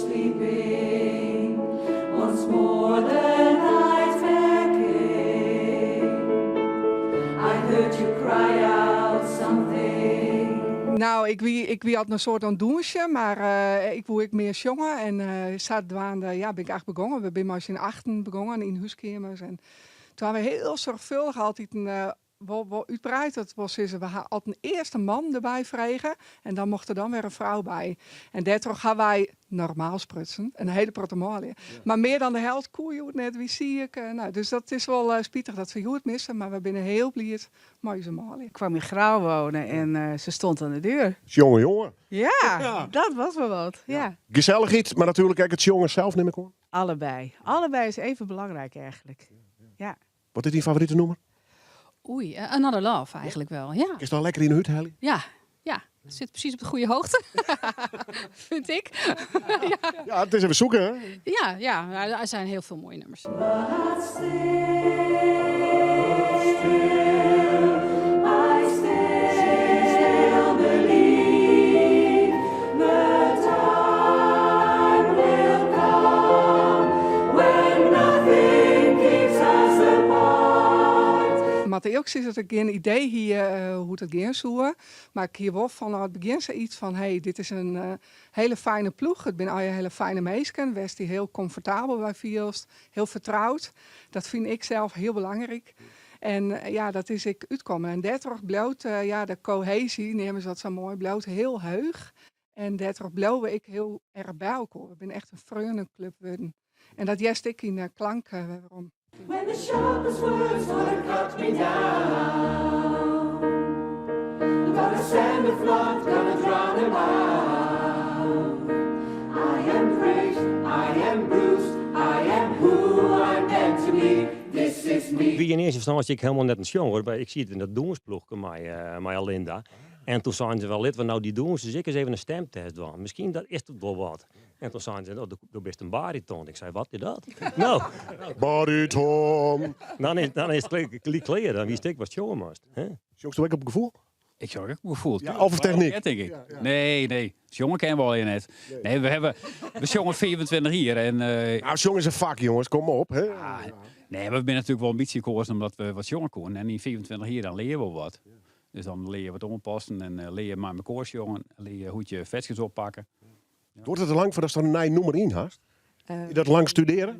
Sleeping, once more the nightmare came. I heard you cry out something. Nou, ik wie altyd in soart oan it dûnsjen, mar ik woe ek mear sjonge. En sadwaande, ja, bin ik eigentlik begûn. We binne mei syn achten begûn yn húskeamers. En doe ha we hiel soarchfâldich altyd wol útwreide. Dat wol sizze, we ha altyd in earste man derby frege. En dan mocht der dan wer in frou by. En dêrtroch ha wy, normaal sprutsen, in hiele protte manlju. Mar mear dan de helte koe hjoed net, wie siik. Nou, dus dat is wol spitich dat we hjoed misse. Mar we binne hiel bliid mei ús manlju. Ik kwam in Grou wonen en ze stond aan de deur. Jonge, jonge. Ja, dat was wel wat. Ja. Gesellichheid, mar natuerlik ek it sjongen sels, nim ik oan. Allebei. Allebei is even belangrijk eigenlijk. Ja. Wat is dyn favorite nûmer? Oei, Another Love eigenlijk wel, ja. Is dat lekker yn 'e hûd helje? Ja. Het zit precies op de goede hoogte, vind ik. Ja. Ja, it is even zoeken, hè? Ja, nou, er zijn heel veel mooie nummers. But still, I still believe the time will come when nothing keeps us apart. Mar ek is dat ik gjin idee hie hoe't it gean soe. Mar ik hie wol fanôf it begjin sayts fan, hey, dit is in hiele fine ploech. It binne allegear hiele fine minsken. Wêr'tst dy hiel komfortabel by fielst, hiel fertroud. Dat fyn ik sels hiel belangryk. En ja, dat is ek útkommen. En dêrtroch bliuwt ja, de koheezje, neame se dat sa moai, bliuwt hiel heech. En dêrtroch bliuwe we ek hiel erch by elkoar. We binne echt in freonenklup wurden. En dat hearst ek yn de klank werom. When the sharpest words wanna cut me down, gonna send a flood, gonna drown them out. I am praised, I am bruised, I am who I'm meant to be. This is me. Wie yn earste ynstânsje ek hielendal net in sjonger, mar ik siet yn dat dûnsploechke mei Alinda. En doe seinen se wol, litte we no dy dûnsers ek ris even in stimtest dwaan. Miskien dat is it wol wat. En doe seinen se, oh, do bist in bariton. Ik sei, wat is dat? Nou, Bariton. Dan is it gelyk klear, dan wist ik watst sjonge moatst. Hè? Sjongst ek op gefoel? Ik sjong ek op gefoel. Ja, of technyk? Ja, tink ik. Nee. Sjonge kin wol je net. Nee, we sjonge 25 jier. En, Nou, sjonge is in fak, jonges. Kom op. Hè? Ah, nee, we binne natuerlik wol in bytsje keazen omdat we wat sjonge koene. En yn 25 jier dan lear je wol wat. Dus dan lear je wat oanpassen en lear je mei mekoar sjongen. Lear je hoe't je ferskes oppakke. Duorret it te lang foardatst der in nij nûmer yn hast? Is dat lang studearje?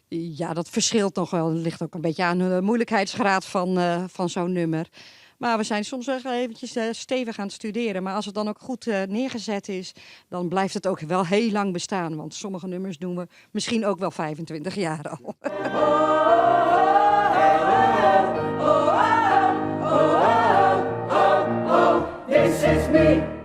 Ja, dat verschilt nog wel. Het ligt ook een beetje aan de moeilijkheidsgraad van zo'n nummer. Maar we zijn soms wel eventjes stevig aan het studeren. Maar als het dan ook goed neergezet is, dan blijft het ook wel heel lang bestaan. Want sommige nummers doen we misschien ook wel 25 jaar al. Oh, oh, oh, oh, this is me.